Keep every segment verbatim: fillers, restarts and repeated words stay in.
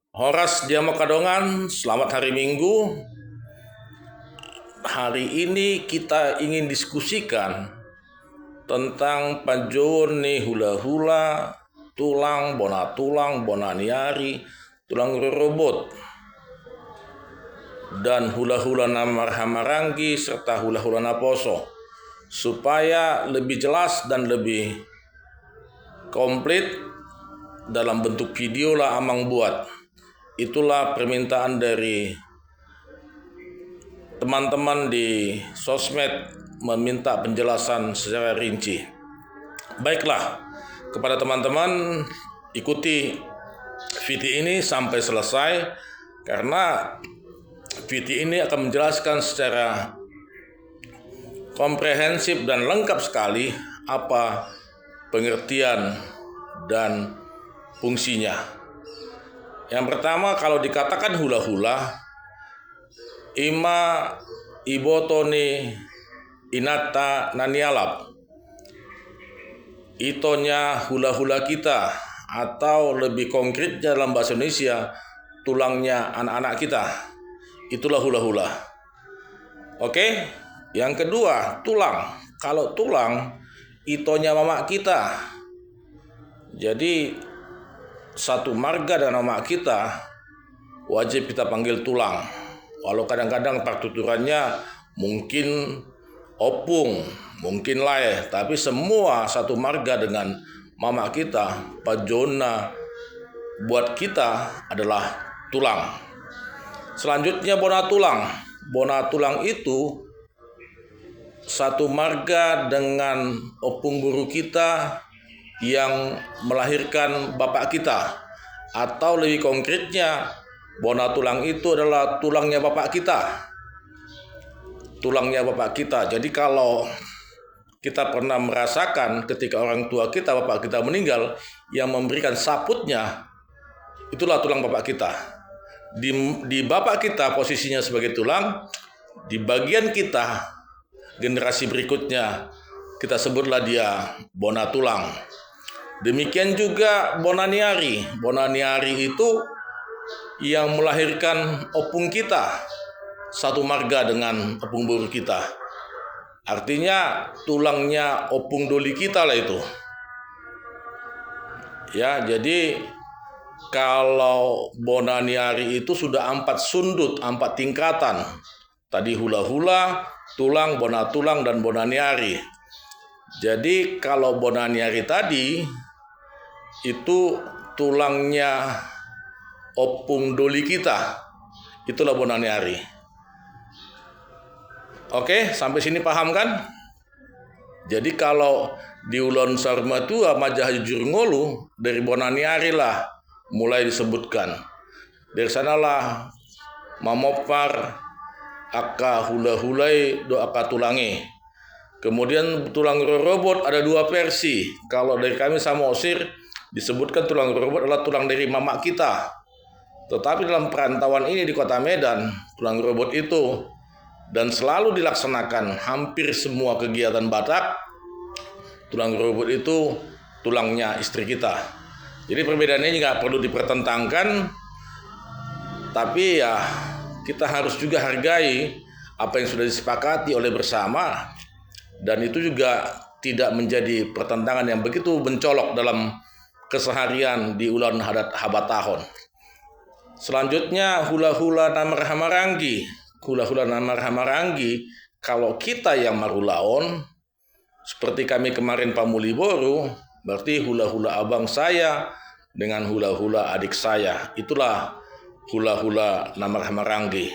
Horas di hamu angka dongan, selamat hari Minggu. Hari ini kita ingin diskusikan tentang panjouon ni hulahula, tulang, bona tulang, bona ni ari, tulang rorobot, dan hulahula na marhahamaranggi serta hulahula naposo. Supaya lebih jelas dan lebih komplit, dalam bentuk video lah amang buat. Itulah permintaan dari teman-teman di sosmed meminta penjelasan secara rinci. Baiklah, kepada teman-teman, ikuti V T ini sampai selesai, karena V T ini akan menjelaskan secara komprehensif dan lengkap sekali apa pengertian dan fungsinya. Yang pertama, kalau dikatakan hulahula, ima iboto ni inanta na nialap. Itonya hulahula kita, atau lebih konkretnya dalam bahasa Indonesia, tulangnya anak-anak kita. Itulah hulahula. Oke, yang kedua, tulang. Kalau tulang, itonya mamak kita. Jadi, satu marga dengan mamak kita, wajib kita panggil tulang. Walau kadang-kadang partuturannya mungkin ompung, mungkin lae, tapi semua satu marga dengan mamak kita, panjouonna buat kita adalah tulang. Selanjutnya, bona tulang. Bona tulang itu satu marga dengan ompung boru kita yang melahirkan bapak kita. Atau lebih konkretnya, bona tulang itu adalah tulangnya bapak kita. Tulangnya bapak kita. Jadi, kalau kita pernah merasakan ketika orang tua kita, bapak kita meninggal, yang memberikan saputnya, itulah tulang bapak kita. Di, di bapak kita posisinya sebagai tulang, di bagian kita, generasi berikutnya, kita sebutlah dia bona tulang. Demikian juga bona ni ari. Bona ni ari itu yang melahirkan ompung kita, satu marga dengan ompung boru kita. Artinya, tulangnya ompung doli kita lah itu. Ya, jadi kalau bona ni ari itu sudah empat sundut, empat tingkatan. Tadi hulahula, tulang, bona tulang, dan bona ni ari. Jadi, kalau bona ni ari tadi, itu tulangnya ompung doli kita. Itulah bona ni ari. Oke, sampai sini paham kan? Jadi, kalau di Ulaon Saur Matua, Manjahajujur Ngolu, dari bona ni ari lah mulai disebutkan. Dari sanalah mamompar angka hulahula i dohot angka tulang i. Kemudian, tulang rorobot ada dua versi. Kalau dari kami Samosir, disebutkan tulang rorobot adalah tulang dari mamak kita. Tetapi dalam perantauan ini di Kota Medan, tulang rorobot itu, dan selalu dilaksanakan hampir semua kegiatan Batak, tulang rorobot itu tulangnya istri kita. Jadi, perbedaannya nggak perlu dipertentangkan, tapi ya, kita harus juga hargai apa yang sudah disepakati oleh bersama, dan itu juga tidak menjadi pertentangan yang begitu mencolok dalam keseharian di ulaon adat habatahon. Selanjutnya, hulahula na marhahamaranggi. Hulahula na marhahamaranggi, kalau kita yang marulaon, seperti kami kemarin pamuli boru, berarti hulahula abang saya dengan hulahula adik saya. Itulah hulahula na marhahamaranggi.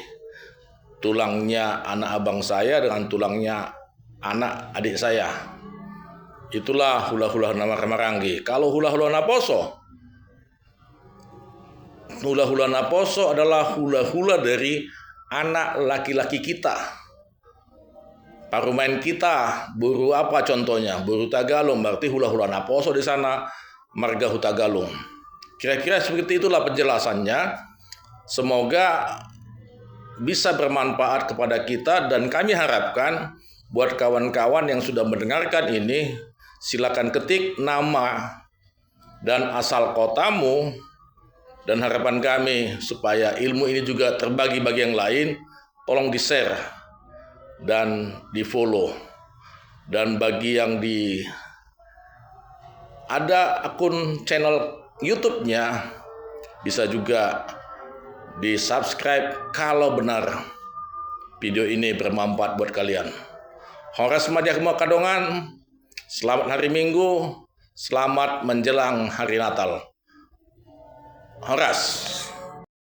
Tulangnya anak abang saya dengan tulangnya anak adik saya. Itulah hulahula na marhahamaranggi. Kalau hulahula naposo, hulahula naposo adalah hulahula dari anak laki-laki kita. Parumaen kita, boru apa contohnya? Boru Tagalung, berarti hulahula naposo di sana marga Hutagalung. Kira-kira seperti itulah penjelasannya. Semoga bisa bermanfaat kepada kita, dan kami harapkan buat kawan-kawan yang sudah mendengarkan ini, silakan ketik nama dan asal kotamu, Dan harapan kami supaya ilmu ini juga terbagi bagi yang lain, tolong di-share dan di-follow. Dan bagi yang di ada akun channel YouTube-nya, bisa juga di-subscribe kalau benar video ini bermanfaat buat kalian. Horas ma di hamu angka dongan, selamat hari Minggu, selamat menjelang hari Natal. Horas.